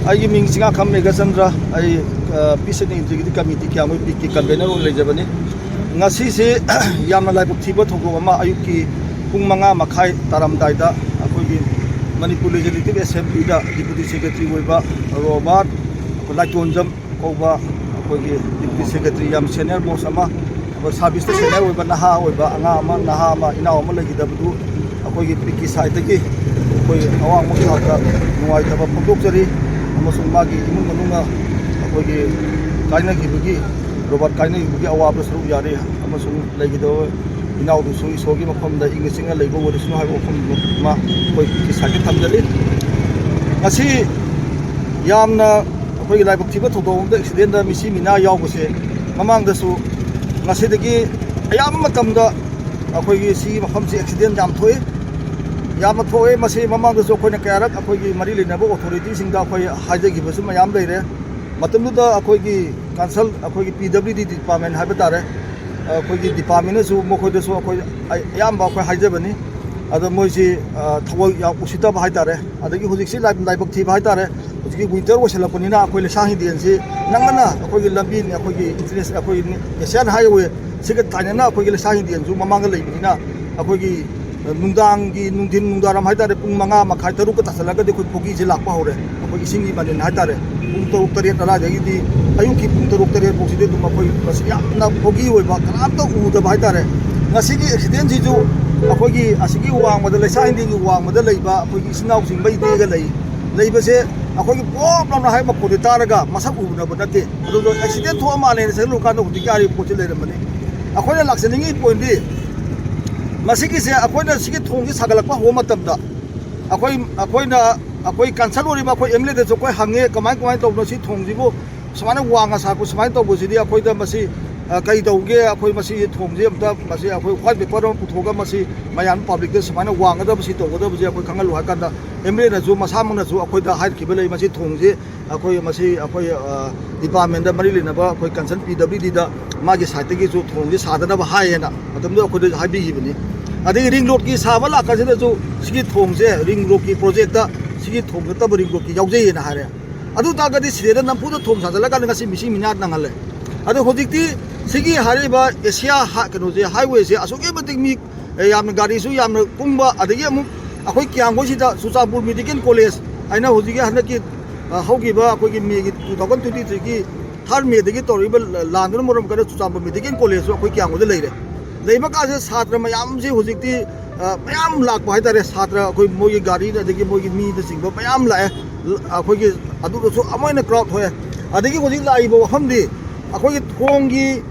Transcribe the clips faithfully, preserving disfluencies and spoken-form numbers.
ꯑꯩꯒꯤ ꯃꯤꯡ ꯆꯤꯡꯉꯥꯈꯝ ꯃꯦꯘꯆꯟꯗ꯭ꯔ꯫ ꯑꯩ ꯄꯤꯁ ꯑꯦꯟ ꯏꯟꯇ꯭ꯔꯤꯒꯤꯗꯤ ꯀꯃꯤꯇꯤ ꯀꯌꯥꯃꯣꯏ ꯄꯤꯛꯀꯤ ꯀꯟꯚꯦꯅꯔ ꯑꯣꯏꯅ ꯂꯩꯖꯕꯅꯤ꯫ ꯉꯁꯤꯁꯤ ꯌꯥꯝꯅ ꯂꯥꯏꯕꯛ ꯊꯤꯕ ꯊꯧꯗꯣꯛ ꯑꯃ, ꯑꯌꯨꯛꯀꯤ ꯄꯨꯡ ꯃꯉꯥ ꯃꯈꯥꯏ ꯇꯥꯔꯝꯗꯥꯏꯗ ꯑꯩꯈꯣꯏꯒꯤ ꯃꯅꯤꯄꯨꯔ ꯂꯦꯖꯤꯁꯂꯦꯇꯤꯚ ꯑꯦꯁꯦꯝꯕ꯭ꯂꯤꯗ ꯗꯤꯄꯨꯇꯤ ꯁꯦꯀ꯭ꯔꯦꯇꯔꯤ ꯑꯣꯏꯕ ꯔꯣꯕꯥꯔꯠ ꯂꯥꯏꯇꯣꯟꯖꯝ ꯀꯧꯕ ꯑꯩꯈꯣꯏꯒꯤ ꯗꯤꯄꯨꯇꯤ ꯁꯦꯀ꯭ꯔꯦꯇꯔꯤ, ꯌꯥꯝ ꯁꯦꯅꯤꯌꯔ ꯃꯣꯁ ꯑꯃ, ꯑꯩꯈꯣꯏ ꯁꯥꯔꯚꯤꯁꯇ ꯁꯦꯅꯤꯌꯔ ꯑꯣꯏꯕ ꯅꯍꯥ ꯑꯣꯏꯕ ꯑꯉꯥꯡ ꯑꯃ, ꯅꯍꯥ ꯑꯃ, ꯏꯅꯥꯎ ꯑꯃ ꯂꯩꯈꯤꯗꯕꯗꯨ ꯑꯩꯈꯣꯏꯒꯤ ꯄꯤꯛꯀꯤ ꯁꯥꯏꯠꯇꯒꯤ ꯑꯩꯈꯣꯏ ꯑꯋꯥꯡꯕ ꯊꯥꯛꯇ ꯅꯨꯡꯉꯥꯏꯇꯕ ꯐꯣꯡꯗꯣꯛꯆꯔꯤ꯫ ꯑꯃꯁꯨꯡ ꯃꯥꯒꯤ ꯏꯃꯨꯡ ꯃꯅꯨꯡꯅ ꯑꯩꯈꯣꯏꯒꯤ ꯀꯥꯏꯅꯈꯤꯕꯒꯤ, ꯔꯣꯕꯥꯔꯠ ꯀꯥꯏꯅꯈꯤꯕꯒꯤ ꯑꯋꯥꯕ ꯁꯔꯨꯛ ꯌꯥꯔꯤ꯫ ꯑꯃꯁꯨꯡ ꯂꯩꯈꯤꯗꯕ ꯏꯅꯥꯎꯗꯨꯁꯨ ꯏꯁꯣꯔꯒꯤ ꯃꯐꯝꯗ ꯏꯪꯅ ꯆꯤꯛꯅ ꯂꯩꯕ ꯑꯣꯏꯔꯁꯅꯨ ꯍꯥꯏꯕ ꯋꯥꯐꯝ ꯑꯃ ꯑꯩꯈꯣꯏ ꯄꯤꯛꯀꯤ ꯁꯥꯏꯠꯇ ꯊꯝꯖꯔꯤ꯫ ꯉꯁꯤ ꯌꯥꯝꯅ ꯑꯩꯈꯣꯏꯒꯤ ꯂꯥꯏꯕꯛ ꯊꯤꯕ ꯊꯧꯗꯣꯛ ꯑꯃꯗ ꯑꯦꯛꯁꯤꯗꯦꯟꯗ ꯃꯤꯁꯤ ꯃꯤꯅꯥ ꯌꯥꯎꯕꯁꯦ ꯃꯃꯥꯡꯗꯁꯨ ꯉꯁꯤꯗꯒꯤ ꯑꯌꯥꯝꯕ ꯃꯇꯝꯗ ꯑꯩꯈꯣꯏꯒꯤ ꯁꯤꯒꯤ ꯃꯐꯝꯁꯤ ꯑꯦꯛꯁꯤꯗꯦꯟ ꯌꯥꯝ ꯊꯣꯛꯏ, ꯌꯥꯝꯅ ꯊꯣꯛꯑꯦ꯫ ꯃꯁꯤ ꯃꯃꯥꯡꯗꯁꯨ ꯑꯩꯈꯣꯏꯅ ꯀꯌꯥꯔꯛ ꯑꯩꯈꯣꯏꯒꯤ ꯃꯔꯤ ꯂꯩꯅꯕ ꯑꯣꯊꯣꯔꯤꯇꯤꯁꯤꯡꯗ ꯑꯩꯈꯣꯏ ꯍꯥꯏꯖꯈꯤꯕꯁꯨ ꯃꯌꯥꯝ ꯂꯩꯔꯦ꯫ ꯃꯇꯝꯗꯨꯗ ꯑꯩꯈꯣꯏꯒꯤ ꯀꯟꯁꯜ ꯑꯩꯈꯣꯏꯒꯤ ꯄꯤ ꯗꯕ꯭ꯂꯤꯎ ꯗꯤ ꯗꯤꯄꯥꯔꯠꯃꯦꯟ ꯍꯥꯏꯕ ꯇꯥꯔꯦ, ꯑꯩꯈꯣꯏꯒꯤ ꯗꯤꯄꯥꯔꯠꯃꯦꯟꯅꯁꯨ ꯃꯈꯣꯏꯗꯁꯨ ꯑꯩꯈꯣꯏ ꯑꯌꯥꯝꯕ ꯑꯩꯈꯣꯏ ꯍꯥꯏꯖꯕꯅꯤ꯫ ꯑꯗꯣ ꯃꯣꯏꯁꯤ ꯊꯕꯛ ꯌꯥꯝ ꯎꯁꯤꯠꯇꯕ ꯍꯥꯏꯇꯥꯔꯦ꯫ ꯑꯗꯒꯤ ꯍꯧꯖꯤꯛꯁꯤ ꯂꯥꯏ-, ꯂꯥꯏꯕꯛ ꯊꯤꯕ ꯍꯥꯏꯇꯥꯔꯦ, ꯍꯧꯖꯤꯛꯀꯤ ꯋꯤꯟꯇꯔ ꯑꯣꯏꯁꯜꯂꯛꯄꯅꯤꯅ ꯑꯩꯈꯣꯏ ꯂꯩꯁꯥꯡ ꯍꯤꯟꯗꯦꯟꯁꯤ ꯅꯪꯒꯅ ꯑꯩꯈꯣꯏꯒꯤ ꯂꯝꯕꯤꯅꯤ, ꯑꯩꯈꯣꯏꯒꯤ ꯏꯟꯇꯔꯅꯦꯁ-, ꯑꯩꯈꯣꯏꯒꯤ ꯅꯦꯁꯅꯦꯜ ꯍꯥꯏꯋꯦ ꯁꯤꯒ ꯇꯥꯏꯅꯅ ꯑꯩꯈꯣꯏꯒꯤ ꯂꯩꯁꯥꯡ ꯍꯤꯟꯗꯦꯟꯁꯨ ꯃꯃꯥꯡꯗ ꯂꯩꯕꯅꯤꯅ ꯑꯩꯈꯣꯏꯒꯤ ꯅꯨꯡꯗꯥꯡꯒꯤ, ꯅꯨꯡꯊꯤꯟ ꯅꯨꯡꯗꯥꯡꯋꯥꯏꯔꯝ ꯍꯥꯏꯇꯥꯔꯦ, ꯄꯨꯡ ꯃꯉꯥ ꯃꯈꯥꯏ, ꯇꯔꯨꯛꯀ ꯇꯥꯁꯜꯂꯒꯗꯤ ꯑꯩꯈꯣꯏ ꯐꯣꯒꯤꯁꯦ ꯂꯥꯛꯄ ꯍꯧꯔꯦ꯫ ꯑꯩꯈꯣꯏ ꯏꯁꯤꯡꯒꯤ ꯃꯅꯤꯟ ꯍꯥꯏꯇꯥꯔꯦ, ꯄꯨꯡ ꯇꯔꯨꯛ ꯇꯔꯦꯠ ꯑꯗꯨꯋꯥꯏꯗꯒꯤꯗꯤ, ꯑꯌꯨꯛꯀꯤ ꯄꯨꯡ ꯇꯔꯨꯛ ꯇꯔꯦꯠ ꯐꯥꯎꯁꯤꯗꯤ ꯑꯗꯨꯝ ꯑꯩꯈꯣꯏ ꯃꯁꯤ ꯌꯥꯝꯅ ꯐꯣꯒꯤ ꯑꯣꯏꯕ, ꯀꯅꯥꯝꯇ ꯎꯗꯕ ꯍꯥꯏꯇꯥꯔꯦ꯫ ꯉꯁꯤꯒꯤ ꯑꯦꯛꯁꯤꯗꯦꯟꯁꯤꯁꯨ ꯑꯩꯈꯣꯏꯒꯤ ꯑꯁꯤꯒꯤ ꯋꯥꯡꯃꯗ, ꯂꯩꯁꯥ ꯍꯤꯟꯗꯤꯒꯤ ꯋꯥꯡꯃꯗ ꯂꯩꯕ ꯑꯩꯈꯣꯏꯒꯤ ꯏꯆꯤꯟ ꯏꯅꯥꯎꯁꯤꯡ ꯃꯩ ꯇꯦꯛꯑꯒ ꯂꯩ, ꯂꯩꯕꯁꯦ ꯑꯩꯈꯣꯏꯒꯤ ꯄꯣꯞ ꯂꯥꯎꯅ ꯍꯥꯏ ꯃꯈꯣꯟꯗꯤ ꯇꯥꯔꯒ ꯃꯁꯛ ꯎꯅꯕ ꯅꯠꯇꯦ꯫ ꯑꯗꯨꯒ ꯑꯦꯛꯁꯤꯗꯦꯟ ꯊꯣꯛꯑ ꯃꯥꯜꯂꯦꯅ ꯆꯠꯂꯨꯔꯀꯥꯟꯗ ꯍꯧꯖꯤꯛꯀꯤ ꯑꯥ ꯔꯤꯄꯣꯔꯠꯁꯤ ꯂꯩꯔꯝꯕꯅꯤ꯫ ꯑꯩꯈꯣꯏꯅ ꯂꯥꯛꯆꯅꯤꯡꯉꯤ ꯄꯣꯏꯟꯗꯤ ꯃꯁꯤꯒꯤꯁꯦ, ꯑꯩꯈꯣꯏꯅ ꯁꯤꯒꯤ ꯊꯣꯡꯁꯤ ꯁꯥꯒꯠꯂꯛꯄ ꯍꯧꯕ ꯃꯇꯝꯗ ꯑꯩꯈꯣꯏ, ꯑꯩꯈꯣꯏꯅ, ꯑꯩꯈꯣꯏ ꯀꯟꯁꯜ ꯑꯣꯏꯔꯤꯕ ꯑꯩꯈꯣꯏ ꯑꯦꯝ ꯑꯦꯜ ꯑꯦꯗꯁꯨ ꯑꯩꯈꯣꯏ ꯍꯪꯉꯦ, "ꯀꯃꯥꯏ, ꯀꯃꯥꯏꯅ ꯇꯧꯕꯅꯣ ꯁꯤ ꯊꯣꯡꯁꯤꯕꯨ? ꯁꯨꯃꯥꯏꯅ ꯋꯥꯡꯅ ꯁꯥꯔꯛꯄ ꯁꯨꯃꯥꯏꯅ ꯇꯧꯕꯁꯤꯗꯤ ꯑꯩꯈꯣꯏꯗ ꯃꯁꯤ, ꯑ, ꯀꯔꯤ ꯇꯧꯒꯦ? ꯑꯩꯈꯣꯏ ꯃꯁꯤ ꯊꯣꯡꯁꯤ ꯑꯝꯇ, ꯃꯁꯤ ꯑꯩꯈꯣꯏ ꯋꯥꯏꯠ ꯄꯦꯄꯔ ꯑꯃ ꯄꯨꯊꯣꯛꯑꯒ ꯃꯁꯤ ꯃꯌꯥꯝ ꯄꯕ꯭ꯂꯤꯛꯇ ꯁꯨꯃꯥꯏꯅ ꯋꯥꯡꯒꯗꯕꯁꯤ ꯇꯧꯒꯗꯕꯁꯤ ꯑꯩꯈꯣꯏ ꯈꯪꯍꯜꯂꯨ" ꯍꯥꯏ ꯀꯥꯟꯗ, ꯑꯦꯝ ꯑꯦꯜ ꯑꯦꯅꯁꯨ ꯃꯁꯥꯃꯛꯅꯁꯨ ꯑꯩꯈꯣꯏꯗ ꯍꯥꯏꯔꯛꯈꯤꯕ ꯂꯩ, "ꯃꯁꯤ ꯊꯣꯡꯁꯤ ꯑꯩꯈꯣꯏ, ꯃꯁꯤ ꯑꯩꯈꯣꯏ, ꯑ, ꯗꯤꯄꯥꯔꯠꯃꯦꯟꯗ ꯃꯔꯤ ꯂꯩꯅꯕ ꯑꯩꯈꯣꯏ ꯀꯟꯁꯔꯟ ꯄꯤ ꯗꯕ꯭ꯂꯤꯎ ꯗꯤꯗ ꯃꯥꯒꯤ ꯁꯥꯏꯠꯇꯒꯤꯁꯨ ꯊꯣꯡꯁꯤ ꯁꯥꯗꯅꯕ ꯍꯥꯏꯌꯦꯅ" ꯃꯇꯝꯗꯨꯗ ꯑꯩꯈꯣꯏꯗ ꯍꯥꯏꯕꯤꯈꯤꯕꯅꯤ꯫ ꯑꯗꯒꯤ ꯔꯤꯡ ꯔꯣꯗꯀꯤ ꯁꯥꯕ ꯂꯥꯛꯀꯥꯟꯁꯤꯗꯁꯨ ꯁꯤꯒꯤ ꯊꯣꯡꯁꯦ ꯔꯤꯡ ꯔꯣꯗꯀꯤ ꯄ꯭ꯔꯣꯖꯦꯛꯇ ꯁꯤꯒꯤ ꯊꯣꯡ ꯅꯠꯇꯕ ꯔꯤꯡ ꯔꯣꯗꯀꯤ ꯌꯥꯎꯖꯩꯌꯦꯅ ꯍꯥꯏꯔꯦ꯫ ꯑꯗꯨ ꯇꯥꯔꯒꯗꯤ ꯁꯤꯗꯩꯗ ꯅꯝꯐꯨꯗ ꯊꯣꯡ ꯁꯥꯖꯤꯜꯂꯀꯥꯟꯗ ꯉꯁꯤ ꯃꯤꯁꯤ ꯃꯤꯅꯥ ꯅꯪꯍꯜꯂꯦ꯫ ꯑꯗꯣ ꯍꯧꯖꯤꯛꯇꯤ ꯁꯤꯒꯤ ꯍꯥꯏꯔꯤꯕ ꯑꯦꯁꯤꯌꯥ ꯍꯥ-, ꯀꯩꯅꯣꯁꯦ, ꯍꯥꯏꯋꯦꯁꯦ ꯑꯁꯨꯛꯀꯤ ꯃꯇꯤꯛ ꯃꯤ, ꯑꯦ, ꯌꯥꯝꯅ ꯒꯥꯔꯤꯁꯨ ꯌꯥꯝꯅ ꯀꯨꯝꯕ, ꯑꯗꯒꯤ ꯑꯃꯨꯛ ꯑꯩꯈꯣꯏ ꯀꯤꯌꯥꯝꯒꯣꯏꯁꯤꯗ ꯆꯨꯔꯆꯥꯟꯄꯨꯔ ꯃꯦꯗꯤꯀꯦꯜ ꯀꯣꯂꯦꯖ ꯍꯥꯏꯅ ꯍꯧꯖꯤꯛꯀꯤ ꯍꯟꯗꯛꯀꯤ, ꯑ, ꯍꯧꯈꯤꯕ ꯑꯩꯈꯣꯏꯒꯤ ꯃꯦꯒꯤ two thousand twenty threeꯒꯤ third Mayꯗꯒꯤ ꯇꯧꯔꯛꯏꯕ ꯂ-, ꯂꯥꯟꯗꯨꯅ ꯃꯔꯝ ꯀꯟꯅ ꯆꯨꯔꯆꯥꯟꯄꯨꯔ ꯃꯦꯗꯤꯀꯦꯜ ꯀꯣꯂꯦꯖꯁꯨ ꯑꯩꯈꯣꯏ ꯀꯤꯌꯥꯝꯒꯣꯏꯗ ꯂꯩꯔꯦ꯫ ꯂꯩꯕ ꯀꯥꯟꯁꯤꯗ ꯁꯥꯇ꯭ꯔ ꯃꯌꯥꯝꯁꯤ ꯍꯧꯖꯤꯛꯇꯤ, ꯑ, ꯃꯌꯥꯝ ꯂꯥꯛꯄ ꯍꯥꯏꯇꯥꯔꯦ꯫ ꯁꯥꯇ꯭ꯔ ꯑꯩꯈꯣꯏ ꯃꯣꯏꯒꯤ ꯒꯥꯔꯤꯅꯆꯤꯡꯕ ꯃꯣꯏꯒꯤ ꯃꯤꯅꯆꯤꯡꯕ ꯃꯌꯥꯝ ꯂꯥꯛꯑꯦ꯫ ꯂ-, ꯑꯩꯈꯣꯏꯒꯤ ꯑꯗꯨꯗꯁꯨ ꯑꯃ ꯑꯣꯏꯅ ꯀ꯭ꯔꯥꯎꯗ ꯊꯣꯛꯑꯦ꯫ ꯑꯗꯒꯤ ꯍꯧꯖꯤꯛ ꯂꯥꯛꯏꯕ ꯋꯥꯐꯝꯗꯤ ꯑꯩꯈꯣꯏꯒꯤ ꯊꯣꯡꯒꯤ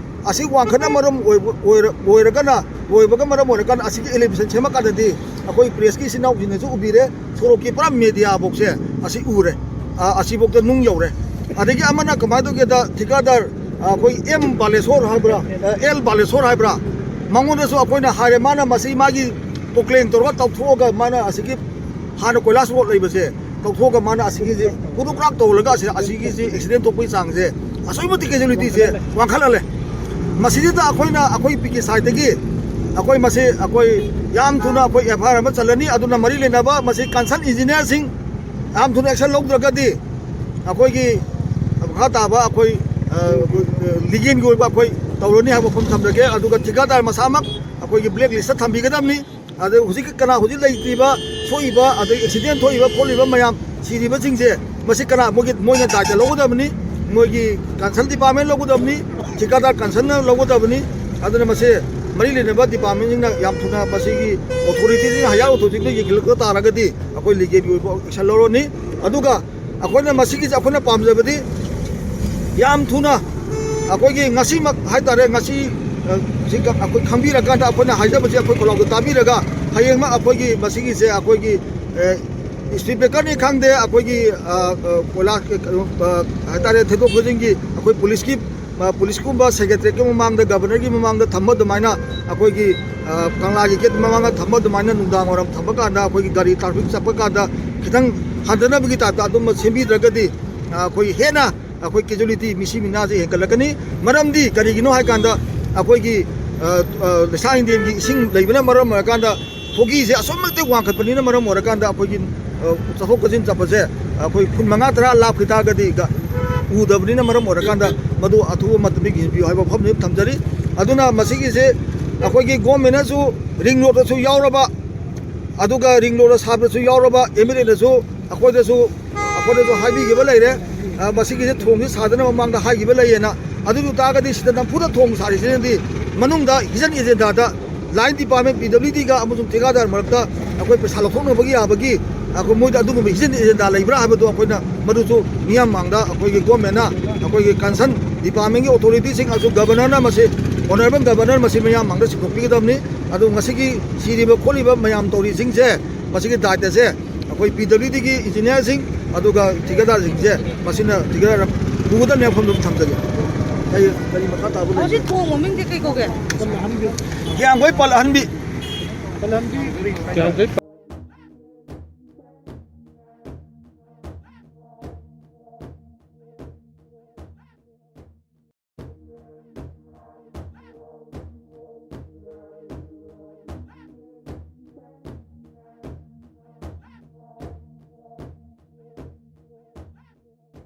ꯑꯁꯤ ꯋꯥꯡꯈꯠꯅ ꯃꯔꯝ ꯑꯣꯏꯕ, ꯑꯣꯏꯔ-, ꯑꯣꯏꯔꯒꯅ, ꯑꯣꯏꯕꯒ ꯃꯔꯝ ꯑꯣꯏꯔꯀꯥꯟꯗ ꯑꯁꯤꯒꯤ ꯑꯦꯂꯤꯚꯦꯁꯟ ꯁꯦꯝꯃꯀꯥꯟꯗꯗꯤ ꯑꯩꯈꯣꯏ ꯄ꯭ꯔꯦꯁꯀꯤ ꯏꯆꯤꯟ ꯏꯅꯥꯎꯁꯤꯡꯅꯁꯨ ꯎꯕꯤꯔꯦ, ꯁꯣꯔꯣꯛꯀꯤ ꯄꯨꯔꯥ ꯃꯦꯗꯤꯌꯥ ꯐꯥꯎꯁꯦ ꯑꯁꯤ ꯎꯔꯦ꯫ ꯑ, ꯑꯁꯤꯐꯥꯎꯗ ꯅꯨꯡ ꯌꯧꯔꯦ꯫ ꯑꯗꯒꯤ ꯑꯃꯅ ꯀꯃꯥꯏꯅ ꯇꯧꯒꯦꯗ, ꯊꯤꯀꯥꯗꯥꯔ, ꯑ, ꯑꯩꯈꯣꯏ ꯑꯦꯝ ꯕꯥꯂꯦꯁꯣꯔ ꯍꯥꯏꯕ꯭ꯔꯥ, ꯑ, ꯑꯦꯜ ꯕꯥꯂꯦꯁꯣꯔ ꯍꯥꯏꯕ꯭ꯔꯥ, ꯃꯉꯣꯟꯗꯁꯨ ꯑꯩꯈꯣꯏꯅ ꯍꯥꯏꯔꯦ, ꯃꯥꯅ ꯃꯁꯤ ꯃꯥꯒꯤ ꯄꯣꯀ꯭ꯂꯦꯟ ꯇꯧꯔꯒ ꯇꯧꯊꯣꯛꯑꯒ ꯃꯥꯅ ꯑꯁꯤꯒꯤ ꯍꯥꯟꯅ ꯀꯣꯏꯂꯥꯁ ꯔꯣꯗ ꯂꯩꯕꯁꯦ ꯇꯧꯊꯣꯛꯑꯒ ꯃꯥꯅ ꯑꯁꯤꯒꯤꯁꯦ ꯀꯨꯗꯨꯛ ꯀ꯭ꯔꯥꯛ ꯇꯧꯍꯜꯂꯒ ꯑꯁꯤ-, ꯑꯁꯤꯒꯤꯁꯤ ꯑꯦꯛꯁꯤꯗꯦꯟ ꯊꯣꯛꯄꯒꯤ ꯆꯥꯡꯁꯦ ꯑꯁꯨꯛꯀꯤ ꯃꯇꯤꯛ ꯀꯦꯖꯨꯋꯦꯂꯤꯇꯤꯁꯦ ꯋꯥꯡꯈꯠꯍꯜꯂꯦ꯫ ꯃꯁꯤꯗꯩꯗ ꯑꯩꯈꯣꯏꯅ, ꯑꯩꯈꯣꯏ ꯄꯤ ꯀꯦ ꯁꯥꯏꯠꯇꯒꯤ ꯑꯩꯈꯣꯏ ꯃꯁꯤ, ꯑꯩꯈꯣꯏ ꯌꯥꯝ ꯊꯨꯅ ꯑꯩꯈꯣꯏ ꯑꯦꯐ ꯑꯥꯏ ꯑꯥꯔ ꯑꯃ ꯆꯜꯂꯅꯤ꯫ ꯑꯗꯨꯅ ꯃꯔꯤ ꯂꯩꯅꯕ ꯃꯁꯤ ꯀꯟꯁꯔꯟ ꯏꯟꯖꯤꯅꯤꯌꯥꯔꯁꯤꯡ ꯌꯥꯝ ꯊꯨꯅ ꯑꯦꯛꯁꯟ ꯂꯧꯗ꯭ꯔꯒꯗꯤ ꯑꯩꯈꯣꯏꯒꯤ ꯃꯈꯥ ꯇꯥꯕ ꯑꯩꯈꯣꯏ, ꯑ, ꯂꯤꯒꯦꯜꯒꯤ ꯑꯣꯏꯕ ꯑꯩꯈꯣꯏ ꯇꯧꯔꯅꯤ ꯍꯥꯏꯕ ꯋꯥꯐꯝ ꯊꯝꯖꯒꯦ꯫ ꯑꯗꯨꯒ ꯊꯤꯀꯥꯗꯥꯔ ꯃꯁꯥꯃꯛ ꯑꯩꯈꯣꯏꯒꯤ ꯕ꯭ꯂꯦꯛ ꯂꯤꯁꯇ ꯊꯝꯕꯤꯒꯗꯕꯅꯤ꯫ ꯑꯗꯩ ꯍꯧꯖꯤꯛ ꯀꯅꯥ ꯍꯧꯖꯤꯛ ꯂꯩꯇ꯭ꯔꯤꯕ, ꯁꯣꯛꯏꯕ, ꯑꯗꯩ ꯑꯦꯛꯁꯤꯗꯦꯟ ꯊꯣꯛꯏꯕ ꯈꯣꯠꯂꯤꯕ ꯃꯌꯥꯝ, ꯁꯤꯔꯤꯕꯁꯤꯡꯁꯦ, ꯃꯁꯤ ꯀꯅꯥ, ꯃꯣꯏꯒꯤ, ꯃꯣꯏꯅ ꯗꯥꯏꯇ ꯂꯧꯒꯗꯕꯅꯤ, ꯃꯣꯏꯒꯤ ꯀꯟꯁꯔꯟ ꯗꯤꯄꯥꯔꯠꯃꯦꯟ ꯂꯧꯒꯗꯕꯅꯤ, ꯊꯤꯀꯥꯗꯥꯔ ꯀꯟꯁꯔꯟꯅ ꯂꯧꯒꯗꯕꯅꯤ꯫ ꯑꯗꯨꯅ ꯃꯁꯤ ꯃꯔꯤ ꯂꯩꯅꯕ ꯗꯤꯄꯥꯔꯠꯃꯦꯟꯁꯤꯡꯅ ꯌꯥꯝ ꯊꯨꯅ ꯃꯁꯤꯒꯤ ꯑꯣꯊꯣꯔꯤꯇꯤꯁꯤꯡ, ꯍꯥꯏꯌꯔ ꯑꯣꯊꯣꯔꯤꯇꯤꯗ ꯌꯦꯡꯁꯤꯜꯂꯛꯄ ꯇꯥꯔꯒꯗꯤ ꯑꯩꯈꯣꯏ ꯂꯤꯒꯦꯜꯒꯤ ꯑꯣꯏꯕ ꯑꯦꯛꯁꯟ ꯂꯧꯔꯅꯤ꯫ ꯑꯗꯨꯒ ꯑꯩꯈꯣꯏꯅ ꯃꯁꯤꯒꯤꯁꯦ ꯑꯩꯈꯣꯏꯅ ꯄꯥꯝꯖꯕꯗꯤ ꯌꯥꯝ ꯊꯨꯅ ꯑꯩꯈꯣꯏꯒꯤ ꯉꯁꯤꯃꯛ ꯍꯥꯏꯇꯥꯔꯦ, ꯉꯁꯤ, ꯑ, ꯁꯤ ꯀ-, ꯑꯩꯈꯣꯏ ꯈꯪꯕꯤꯔꯀꯥꯟꯗ ꯑꯩꯈꯣꯏꯅ ꯍꯥꯏꯖꯕꯁꯦ ꯑꯩꯈꯣꯏ ꯈꯣꯜꯂꯥꯎꯗ ꯇꯥꯕꯤꯔꯒ ꯍꯌꯦꯡꯃꯛ ꯑꯩꯈꯣꯏꯒꯤ ꯃꯁꯤꯒꯤꯁꯦ ꯑꯩꯈꯣꯏꯒꯤ, ꯑ, ꯁ꯭ꯄꯤꯠ ꯕ꯭ꯔꯦꯀꯔꯅꯤ ꯈꯪꯗꯦ, ꯑꯩꯈꯣꯏꯒꯤ, ꯑ, ꯑ, ꯀꯣꯏꯂꯥꯁ, ꯀꯩꯅꯣ, ꯑ, ꯍꯥꯏꯇꯥꯔꯦ, ꯊꯦꯡꯗꯣꯛ ꯊꯦꯡꯖꯤꯟꯒꯤ ꯑꯩꯈꯣꯏ ꯄꯨꯂꯤꯁꯀꯤ, ꯑ, ꯄꯨꯂꯤꯁꯀꯨꯝꯕ ꯁꯦꯀ꯭ꯔꯦꯇꯔꯤꯌꯦꯠꯀꯤ ꯃꯃꯥꯡꯗ, ꯒꯕꯔꯅꯔꯒꯤ ꯃꯃꯥꯡꯗ ꯊꯝꯕ ꯑꯗꯨꯃꯥꯏꯅ, ꯑꯩꯈꯣꯏꯒꯤ, ꯑ, ꯀꯪꯂꯥꯒꯤ ꯒꯦꯠ ꯃꯃꯥꯡꯗ ꯊꯝꯕ ꯑꯗꯨꯃꯥꯏꯅ ꯅꯨꯡꯗꯥꯡ ꯋꯥꯏꯔꯝ ꯊꯝꯕ ꯀꯥꯟꯗ ꯑꯩꯈꯣꯏꯒꯤ ꯒꯥꯔꯤ ꯇ꯭ꯔꯥꯐꯤꯛ ꯆꯠꯄ ꯀꯥꯟꯗ ꯈꯤꯇꯪ ꯍꯟꯊꯅꯕꯒꯤ ꯇꯥꯏꯞꯇ ꯑꯗꯨꯝꯕ ꯁꯦꯝꯕꯤꯗ꯭ꯔꯒꯗꯤ, ꯑ, ꯑꯩꯈꯣꯏ ꯍꯦꯟꯅ ꯑꯩꯈꯣꯏ ꯀꯦꯖꯨꯋꯦꯂꯤꯇꯤ, ꯃꯤꯁꯤ ꯃꯤꯅꯥꯁꯦ ꯍꯦꯟꯒꯠꯂꯛꯀꯅꯤ꯫ ꯃꯔꯝꯗꯤ ꯀꯔꯤꯒꯤꯅꯣ ꯍꯥꯏ ꯀꯥꯟꯗ ꯑꯩꯈꯣꯏꯒꯤ, ꯑ, ꯑ, ꯂꯩꯁꯥ ꯍꯤꯟꯗꯦꯟꯒꯤ ꯏꯁꯤꯡ ꯂꯩꯕꯅ ꯃꯔꯝ ꯑꯣꯏꯔꯀꯥꯟꯗ ꯈꯣꯒꯤꯁꯦ ꯑꯁꯨꯛꯀꯤ ꯃꯇꯤꯛ ꯋꯥꯡꯈꯠꯄꯅꯤꯅ ꯃꯔꯝ ꯑꯣꯏꯔꯀꯥꯟꯗ ꯑꯩꯈꯣꯏꯒꯤ, ꯑ, ꯆꯠꯊꯣꯛ ꯆꯠꯁꯤꯟ ꯆꯠꯄꯁꯦ ꯑꯩꯈꯣꯏ ꯐꯨꯠ ꯃꯉꯥ ꯇꯔꯥ ꯂꯥꯞꯈꯤ ꯇꯥꯔꯒꯗꯤ ꯒ-, ꯎꯗꯕꯅꯤꯅ ꯃꯔꯝ ꯑꯣꯏꯔꯀꯥꯟꯗ ꯃꯗꯨ ꯑꯊꯨꯕ ꯃꯇꯝꯗ ꯌꯦꯡꯕꯤꯌꯨ ꯍꯥꯏꯕ ꯋꯥꯐꯝꯁꯤ ꯊꯝꯖꯔꯤ꯫ ꯑꯗꯨꯅ ꯃꯁꯤꯒꯤꯁꯦ ꯑꯩꯈꯣꯏꯒꯤ ꯒꯣꯔꯃꯦꯟꯅꯁꯨ ꯔꯤꯡ ꯔꯣꯗꯇꯁꯨ ꯌꯥꯎꯔꯕ, ꯑꯗꯨꯒ ꯔꯤꯡ ꯔꯣꯗ ꯁꯥꯕꯗꯁꯨ ꯌꯥꯎꯔꯕ ꯑꯦꯝ ꯑꯦꯜ ꯑꯦꯅꯁꯨ ꯑꯩꯈꯣꯏꯗꯁꯨ, ꯑꯩꯈꯣꯏꯗꯁꯨ ꯍꯥꯏꯕꯤꯈꯤꯕ ꯂꯩꯔꯦ꯫ ꯑ, ꯃꯁꯤꯒꯤꯁꯦ ꯊꯣꯡꯁꯤ ꯁꯥꯗꯅꯕ ꯃꯃꯥꯡꯗ ꯍꯥꯏꯈꯤꯕ ꯂꯩꯌꯦꯅ꯫ ꯑꯗꯨ ꯑꯣꯏ ꯇꯥꯔꯒꯗꯤ ꯁꯤꯗ ꯅꯝꯐꯨꯗ ꯊꯣꯡ ꯁꯥꯔꯤꯁꯤꯅꯗꯤ ꯃꯅꯨꯡꯗ ꯍꯤꯗꯟ ꯑꯦꯖꯦꯟꯗꯥꯗ ꯂꯥꯏꯟ ꯗꯤꯄꯥꯔꯠꯃꯦꯟ, ꯄꯤ ꯗꯕ꯭ꯂꯤꯎ ꯗꯤꯒ ꯑꯃꯁꯨꯡ ꯊꯤꯀꯥꯗꯥꯔ ꯃꯔꯛꯇ ꯑꯩꯈꯣꯏ ꯄꯩꯁꯥ ꯂꯧꯊꯣꯛꯅꯕꯒꯤ ꯌꯥꯕꯒꯤ ꯑꯩꯈꯣꯏ ꯃꯣꯏꯗ ꯑꯗꯨꯒꯨꯝꯕ ꯍꯤꯗꯟ ꯑꯦꯖꯦꯟꯗꯥ ꯂꯩꯕ꯭ꯔꯥ ꯍꯥꯏꯕꯗꯣ ꯑꯩꯈꯣꯏꯅ ꯃꯗꯨꯁꯨ ꯃꯤꯌꯥꯝ ꯃꯥꯡꯗ ꯑꯩꯈꯣꯏꯒꯤ ꯒꯣꯔꯃꯦꯟꯅ ꯑꯩꯈꯣꯏꯒꯤ ꯀꯟꯁꯔꯟ ꯗꯤꯄꯥꯔꯠꯃꯦꯟꯒꯤ ꯑꯣꯊꯣꯔꯤꯇꯤꯁꯤꯡ ꯑꯃꯁꯨꯡ ꯒꯕꯔꯅꯔꯅ ꯃꯁꯤ, ꯑꯣꯅꯔꯦꯕꯜ ꯒꯕꯔꯅꯔ ꯃꯁꯤ ꯃꯤꯌꯥꯝ ꯃꯥꯡꯗ ꯁꯤꯟꯗꯣꯛꯄꯤꯒꯗꯕꯅꯤ꯫ ꯑꯗꯨ ꯉꯁꯤꯒꯤ ꯁꯤꯔꯤꯕ ꯈꯣꯠꯂꯤꯕ ꯃꯌꯥꯝ ꯇꯧꯔꯤꯁꯤꯡꯁꯦ ꯃꯁꯤꯒꯤ ꯗꯥꯏꯇꯁꯦ ꯑꯩꯈꯣꯏ ꯄꯤ ꯗꯕ꯭ꯂꯤꯎ ꯗꯤꯒꯤ ꯏꯟꯖꯤꯅꯤꯌꯥꯔꯁꯤꯡ ꯑꯗꯨꯒ ꯊꯤꯀꯥꯗꯥꯔꯁꯤꯡꯁꯦ ꯃꯁꯤꯅ ꯊꯤꯀꯥꯗꯥꯔ ꯄꯨꯒꯗꯕꯅꯦ ꯋꯥꯐꯝꯗꯨ ꯊꯝꯖꯒꯦ꯫ ꯀꯔꯤ, ꯀꯔꯤ ꯃꯈꯥ ꯇꯥꯕ ꯂꯩ? ꯍꯧꯖꯤꯛ ꯊꯣꯡ ꯃꯃꯤꯡꯁꯦ ꯀꯩ ꯀꯧꯒꯦ? ꯀꯤꯌꯥꯝꯒꯩ ꯄꯜ ꯑꯍꯟꯕꯤ꯫